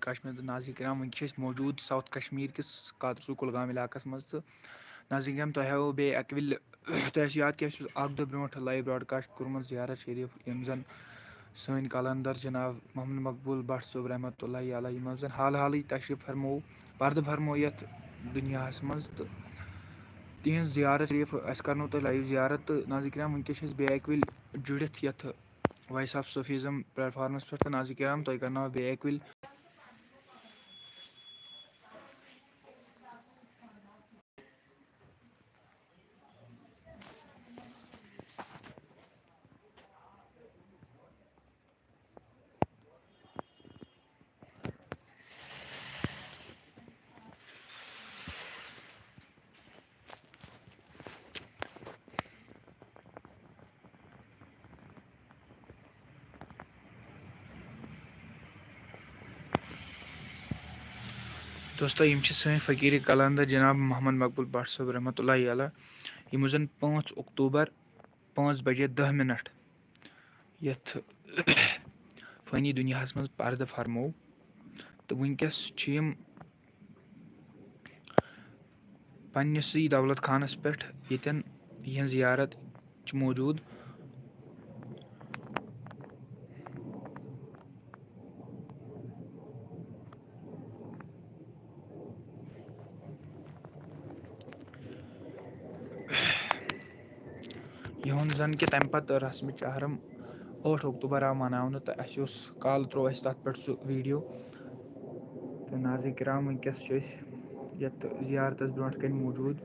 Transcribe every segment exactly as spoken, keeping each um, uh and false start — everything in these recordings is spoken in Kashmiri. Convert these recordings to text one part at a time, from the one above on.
کشمیر۔ تہٕ ناظرین کرام، وٕنکیٚس چھِ أسۍ موجود ساؤتھ کشمیر کِس کاترسو کُلگام علاقس منٛز۔ تہٕ ناظرین کرام، تۄہہِ ہاوو بیٚیہِ اَکہِ وِلہِ، تۄہہِ آسہِ یاد کہِ اَسہِ اوس اَکھ دۄہ برونٛٹھ live broadcast کوٚرمُت زیارت شریف، یِم زَن سٲنۍ قلندر جناب محمد مقبول بٹ صٲب رحمتہ اللہ علیہ، یِمو زَن حال حالٕے تشریف فرموو، پردٕ فرموو یَتھ دُنیاہَس منٛز۔ تہٕ تِہنٛز زیارت شریف، اَسہِ کرنو تۄہہِ live زیارت۔ تہٕ ناظرین کرام، وٕنکیٚس چھِ أسۍ بیٚیہِ اَکہِ وِلہِ جُڑِتھ یَتھ Voice of Sufism platformس پٮ۪ٹھ۔ تہٕ ناظرین کرام، تۄہہِ کرناوو بیٚیہِ اَکہِ وِلہِ۔ دوستو، یِم چھِ سٲنۍ فقیٖر قلندر جناب محمد مقبول بٹ صٲب رحمتہ اللہ علیہ، یِمو زَن پانٛژھ اکتوبر پانٛژھ بجے دَہ منٹ یَتھ فٲنی دُنیاہَس منٛز پردٕ فرموو۔ تہٕ وٕنکیٚس چھِ یِم پننِسٕے دولت خانس پٮ۪ٹھ، ییٚتٮ۪ن یِہنٛز زیارت چھِ موجود۔ یِہُنٛد زَن کہِ تَمہِ پَتہٕ رسمِ چہرم ٲٹھ اکتوبر آو مناونہٕ، تہٕ اَسہِ اوس کالہٕ ترٛوو اَسہِ تَتھ پٮ۪ٹھ سُہ video۔ تہٕ ناظرین کرام، وٕنکیٚس چھِ أسۍ یَتھ زیارتَس برونٛٹھ کَنہِ موٗجوٗد۔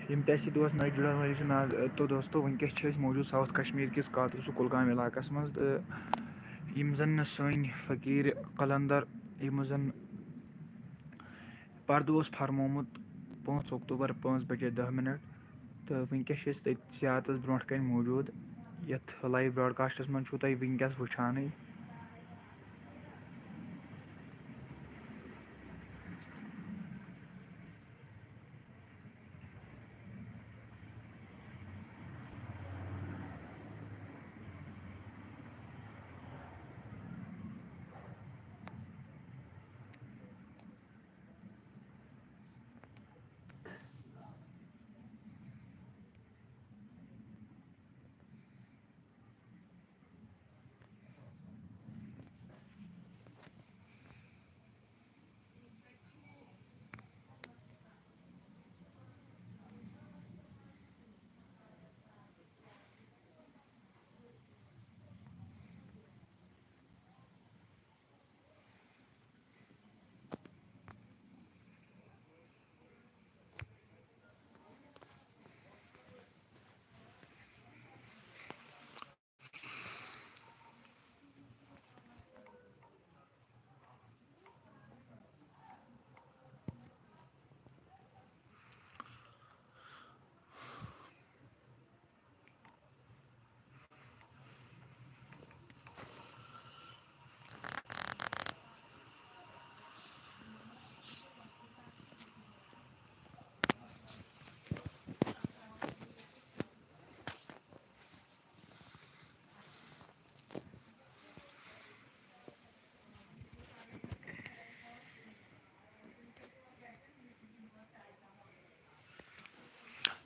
یِم تہِ اَسہِ سۭتۍ دوس نٔوۍ جُڑن وٲلۍ چھِ، ناز-، تو دوستو، وٕنکیٚس چھِ أسۍ موٗجوٗد ساوُتھ کشمیٖر کِس کاترسو کُلگام علاقس منٛز۔ تہٕ یِم زن نہٕ سٲنۍ فقیٖر قلندر، یِمو زن پردٕ اوس فرمومُت پانٛژھ اکتوبر پانٛژھ بجے دَہ منٹ، تہٕ وٕنکیٚس چھِ أسۍ تٔتھۍ زیارتس برونٛٹھ کَنہِ موٗجوٗد، یَتھ live broadcastس منٛز چھُو تُہۍ وٕنکیٚس وٕچھانٕے۔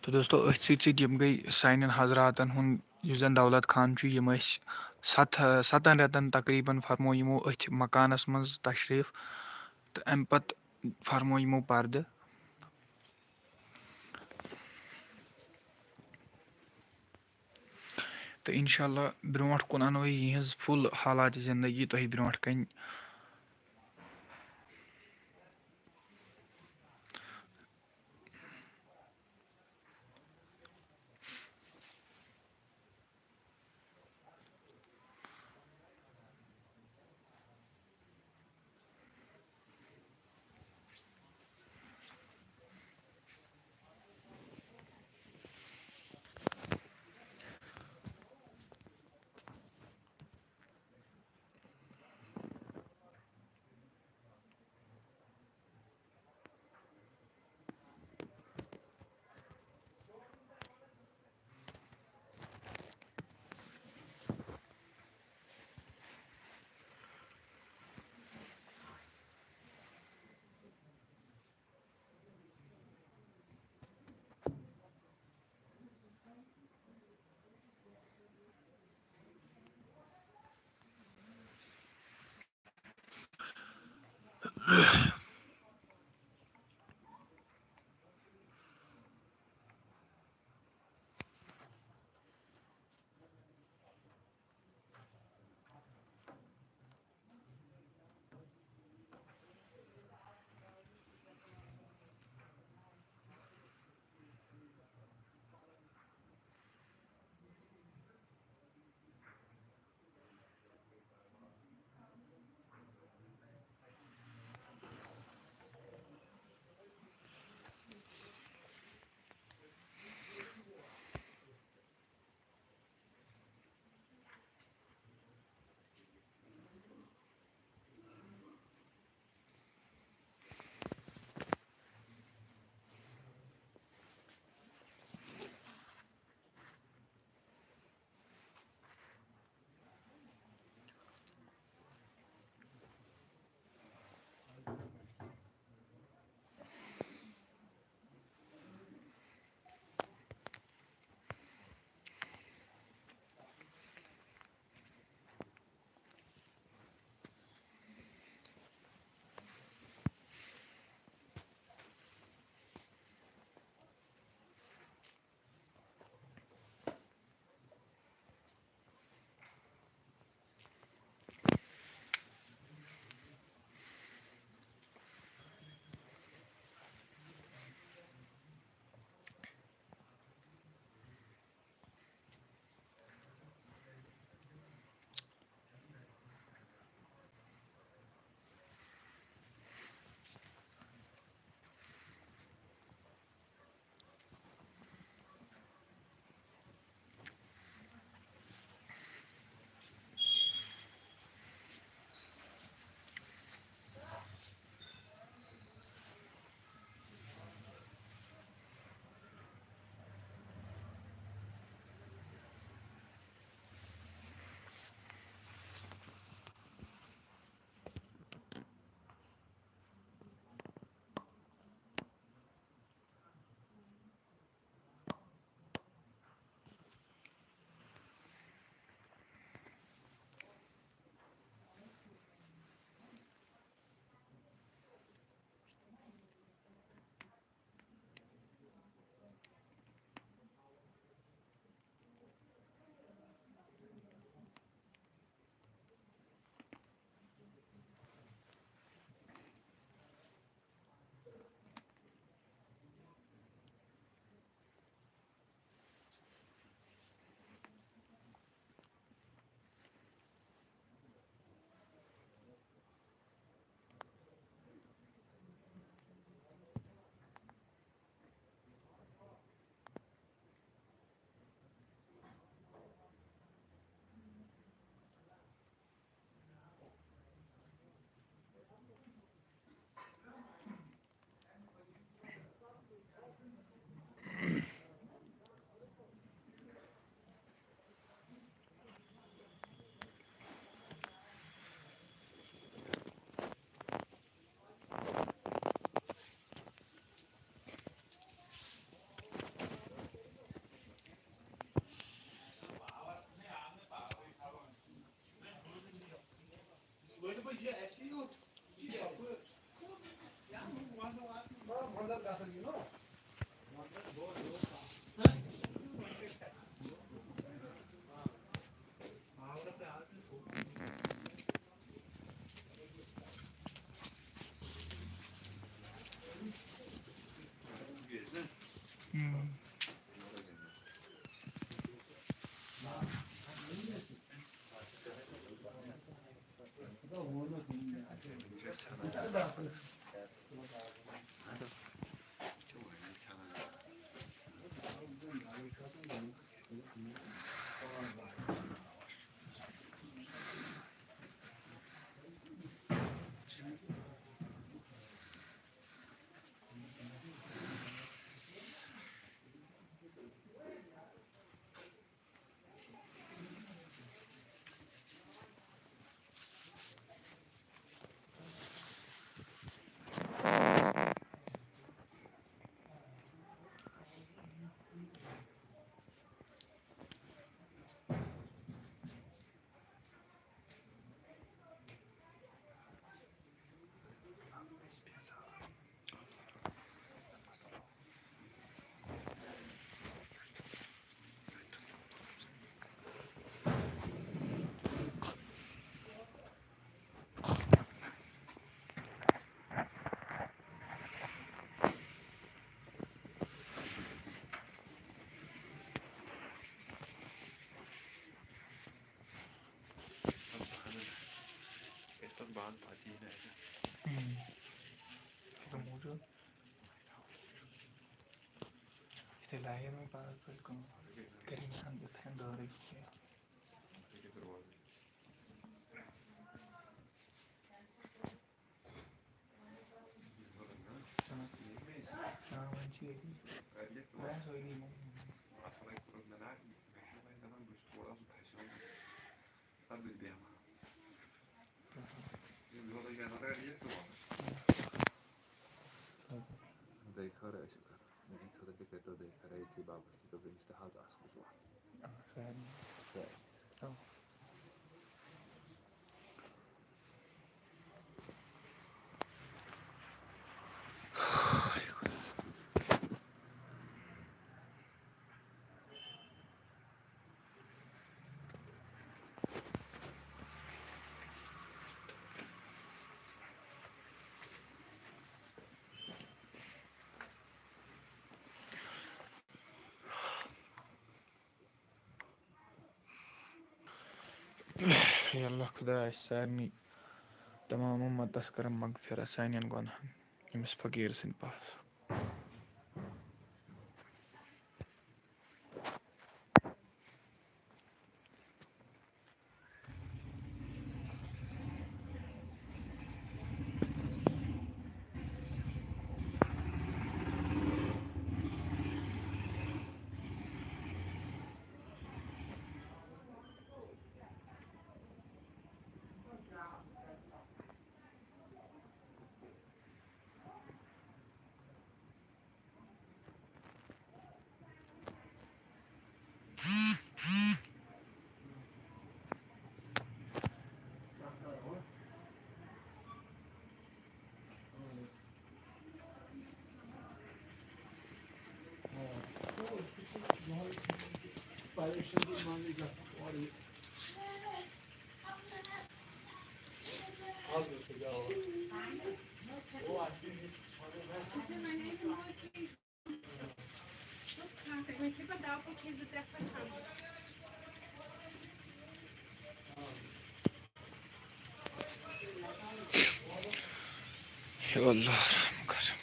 تہٕ دوستو، أتھۍ سۭتۍ سۭتۍ یِم گٔے سانٮ۪ن حضراتَن ہُنٛد، یُس زَن دولت خان چھُ، یِم ٲسۍ ستھ-، ستَن رٮ۪تَن تقریٖباً فرمو یِمو أتھۍ مکانَس منٛز تشریٖف، تہٕ اَمہِ پَتہٕ فرمو یِمو پردٕ۔ تہٕ انشاءاللہ برونٛٹھ کُن اَنو یِہٕنٛز full حالات زندگی تۄہہِ برونٛٹھ کَنہِ۔ تیٚلہِ آیے مےٚ پانٛژھ بجہِ کٲم۔ کٔرِنۍ ہن یِتھ کٔنۍ دورٕے کینٛہہ۔ آ، وۄنۍ چھِ ییٚتی۔ وۄنۍ آسو ییٚتی۔ دۄیہِ خٲرٕ ٲسِو کران۔ میٛانہِ خٲطرٕ تہِ کٔرۍتو دۄیہِ خٲرٕ، ییٚتھی بابس تہِ دوٚپ أمِس تہِ حظ اَصٕل چھُ وَتھ۔ آ، سارنٕے۔ سارنٕے۔ آ۔ یا اللہ، خدا آسہِ سارنٕے تمام اُمتس کرن مغفرت سانٮ۪ن گۄنہن، أمِس فقیٖر سٕنٛدِ پاسہٕ۔ یا اللہ رحم کر۔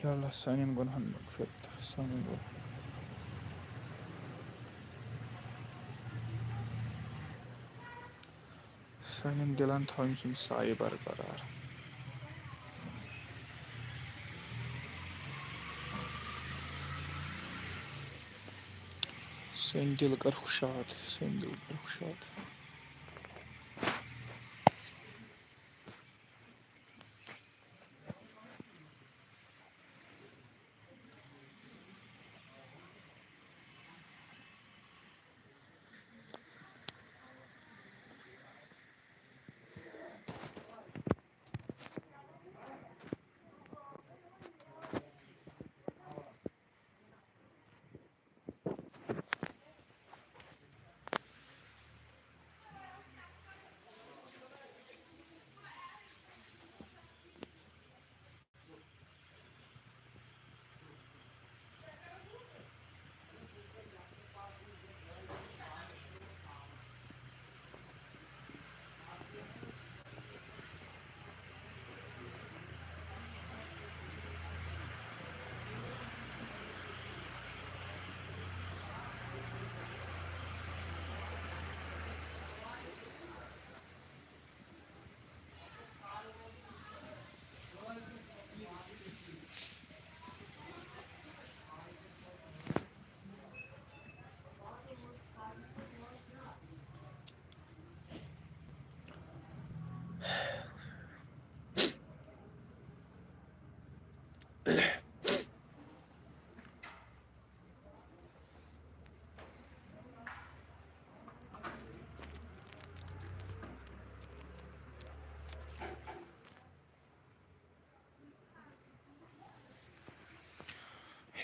یا اللہ، سانٮ۪ن گۄنہَن مغفرت، سانٮ۪ن گۄنہَن۔ سانٮ۪ن دِلَن تھاو أمۍ سُنٛد سایہِ برقرار۔ سٲنۍ دِل کر خُشاد، سٲنۍ دِل کر خُشاد۔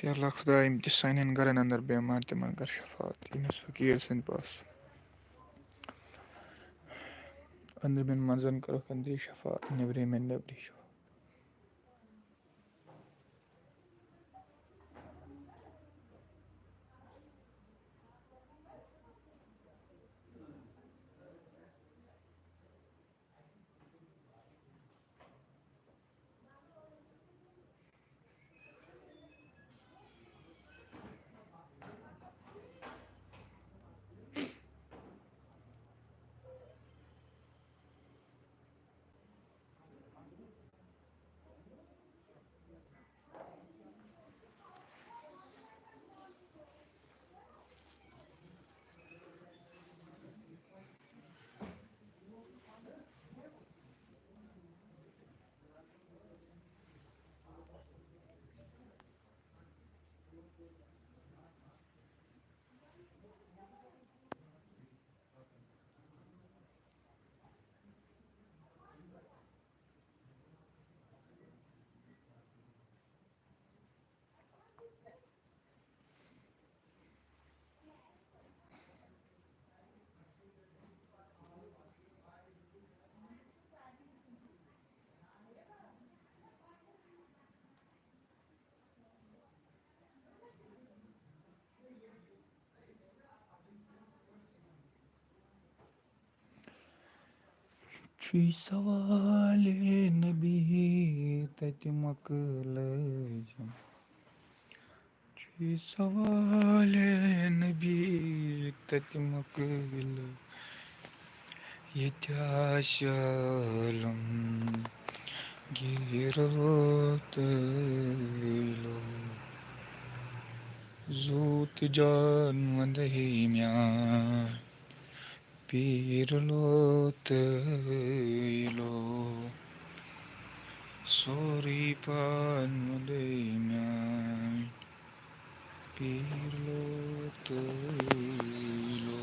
ہے اللہ خدایا، یِم تہِ سانٮ۪ن گرن اندر بیمار، تِمن کر شفاعت، ییٚمِس فقیٖر سٕنٛدِ پاسہٕ۔ أنٛدرِمٮ۪ن منٛزن کرُکھ أنٛدری شفاعت، نیٚبرِمٮ۪ن نیٚبری شفاعت۔ چھُے سوالے نبی تَتہِ مۄکلٲوِم۔ چھُے سوالے نبی تَتہِ مۄکلٲوِم۔ ییٚتہِ آسہِ عالم گیٖر لوتہٕ لو۔ زوٗ تہٕ جان وَندَے میٛانہِ پیٖر لوتہٕ لو۔ سورُے پان وَندَے میٛانہِ پیٖر لوتہٕ لو۔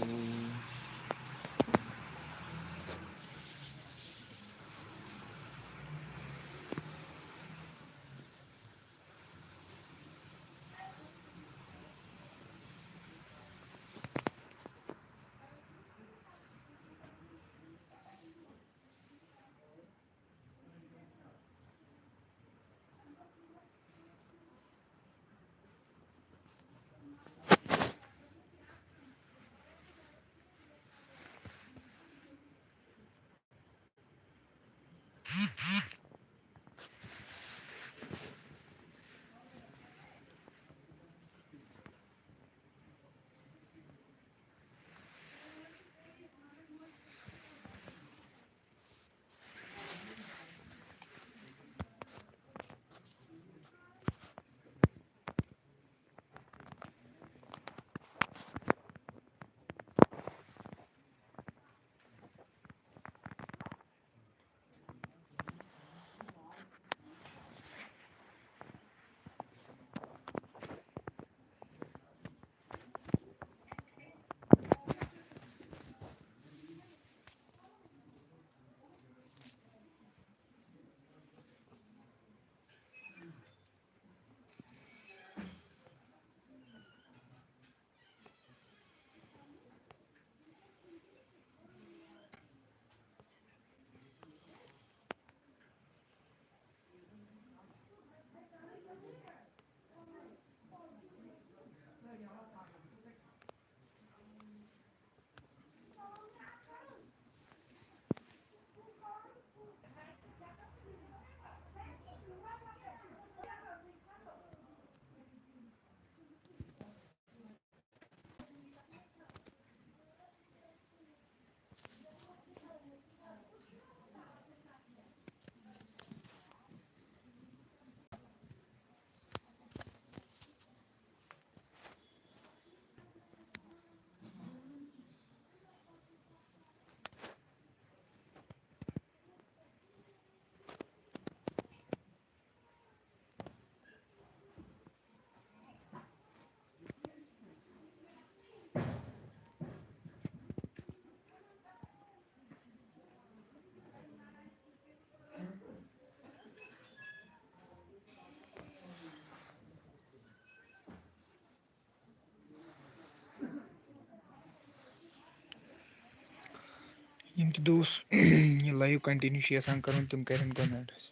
یِم تہِ دوس یہِ live continue چھِ یَژھان کَرُن، تِم کَرن comments۔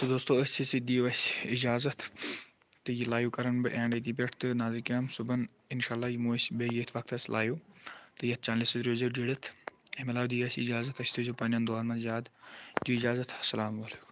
تہٕ دوستو، أتھۍ سۭتۍ سۭتۍ دِیِو اَسہِ اِجازت، تہٕ یہِ لایِو کَرَن بہٕ اٮ۪نٛڈ أتی پٮ۪ٹھ۔ تہٕ ناظرین کرام، صُبحن اِنشاء اللہ یِمو أسۍ بیٚیہِ ییٚتھۍ وقتَس لایِو، تہٕ یَتھ چَنلہِ سۭتۍ روٗزِو جُڑِتھ۔ اَمہِ علاوٕ دِیِو اَسہِ اِجازت، اَسہِ تھٲیزیو پنٛنٮ۪ن دُعن منٛز یاد۔ دِیِو اِجازت، السلام علیکم۔